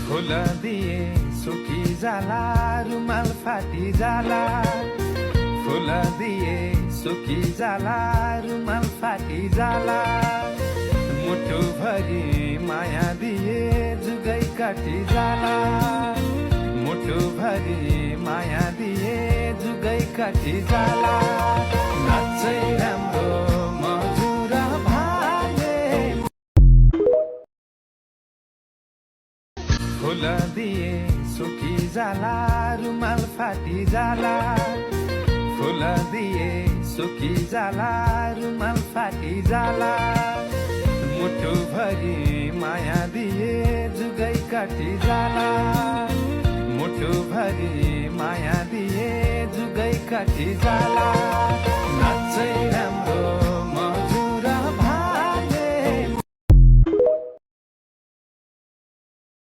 फुल दिए सुकी जाला रुमाल फाटी जाला फुल दिए सुकी जाला रुमाल फाटी जाला मुठो भरी माया दिए जुगै काटी जाला मुठो भरी माया दिए जुगै काटी जाला नाच्चै राम्रो मजुर भाले फुल दिए सुकी जाला रुमाल फाटी जाला फुल दिए सुकी जाला रुमाल फाटी जाला मुठो भरी माया दिए जुगै काटी जाला मुठो भरी माया दिए जुगै काटी जाला नाच्चै राम्रो